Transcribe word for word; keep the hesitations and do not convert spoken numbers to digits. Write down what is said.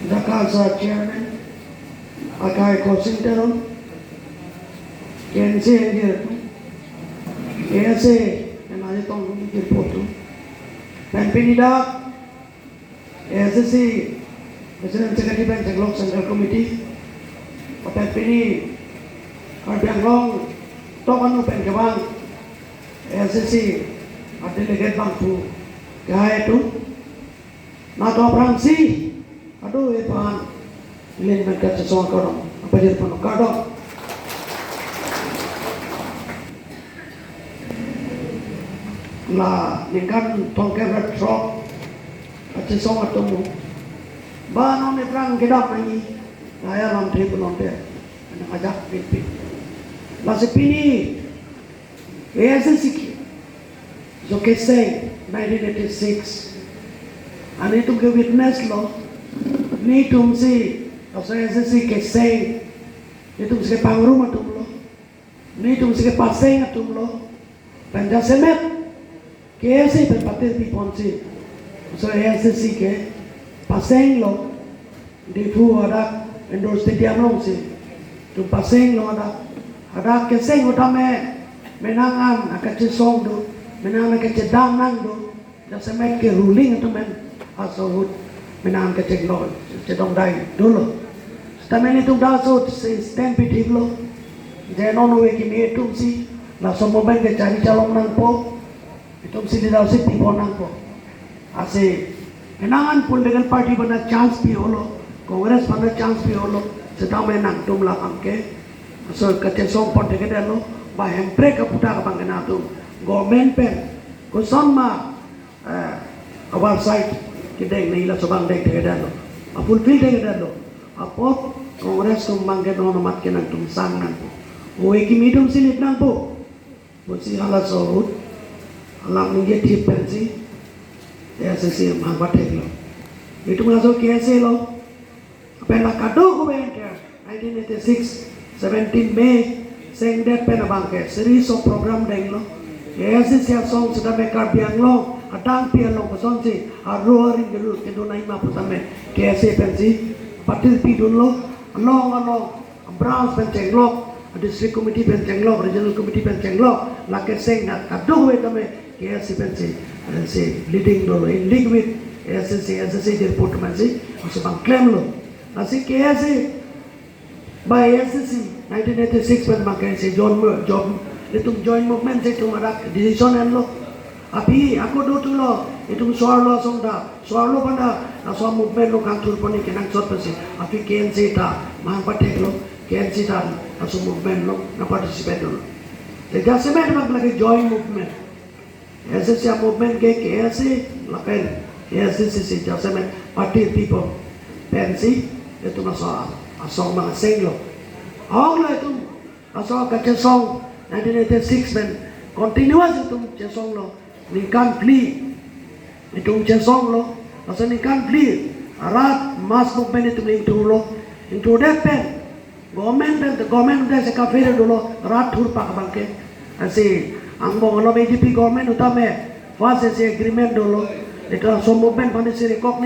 Jakarta Chairman, akai Kosing Teron, K N C N G atum, K S A, pen aje tong jirpo atum, pen pini dak A S D C President Secretary pen chenglok Central Committee, pen pini Karbi Anglong tok anu pen kevang A S D C a delegate bangphu kehai atum, nangtum aphrangsi ado epan lin pen kachesong kardom, apajir pano kardom. La ningkan throngkep ra throk kachesong atum, ba non eprang kedam nangji, la ya lamthe punon te, nang ajak pinpin. Lasi pini A S D C ke, jo keseng nineteen eighty-six, anitum ke witness lo, nitumsi, laso A S D C keseng, nitumsi kepangrum atum lo, nitumsi kepaseng atum lo, pen jasemet K S A pen patir piponsi, laso A S D C kepaseng lo, Diphu hadak indoor stadium alongsi, itum paseng lo hadak, hadak keseng utame, menang an akachesong do, menang an akachedam nang do, jasemet ke ruling atum pen aso ahut menang an kachedam, chedam dai dolo. Sitame nitum dak aso ahut si stand pithip lo, je non ove kimi atumsi, laso movement ke chari chalong nangpo, itumsi leadership pipon nangpo. Lasi, menang an political party aphan ta chance pi-olo, Congress aphan ta chance pi-olo, sitame nangtum labang ke, laso kachesong pon thekthedetlo, ba Hemprek aputhak abang ke nangtum government pen, kosonma, eh, oversight kedeng nangji laso abang deng thekthedetlo, a fulfill thekthedetlo, apot Congress atum abang ke non amat ke nangtum sang nangpo, ove kimi atumsi lead nangpo. Pusi halaso ahut alam ningje thip pensi A S D C amahang pathek lo. Itum laso K S A lo. Pen la kadokave ke nineteen eighty-six, seventeen May, sengdet pen abang ke series of program denglo. K S A si asong sitame Karbi Anglong adang pi along kosonsi aro aring kedo kedo nangji ma pu tame K S A pensi patir pidunlo. Along along branch pen chenglok, district committee pen chenglok, regional committee pen chenglok, la keseng na kadokave tame K S A pensi, eh, si leading dolo, in league with A S D C, A S D C jirpo atum pensi, laso abang klemlo. Lasi K S A, by A S D C, nineteen eighty-six pen abang ke si join mo-, join, itum joint movement si itum hadak decision enlo. Aphi ako dothulo, itum so-arlo asong ta, so-arlo aphan ta, laso movement along kangthur ponji kenangsot pensi, aphi K N C ta, mahang pathek lo, K N C ta, laso movement along nang participate lo. Te jasemet abang lake joint movement. A S D C movement ke K S A lapen A S D C si jasemet patir pipon pensi, itum laso asong abang senglo. Ahok lo itum, laso kachesong nineteen eighty-six pen continuous itum chesonglo, ningkan phli itum chesonglo, laso ningkan phli arat mass movement itum ingthurlo, ingthurdet pen government pen, government pen si kafir dolo, rat thurpak abang ke. Lasi angbong along B J P government utame first si agreement dolo, itum laso movement aphan si recognize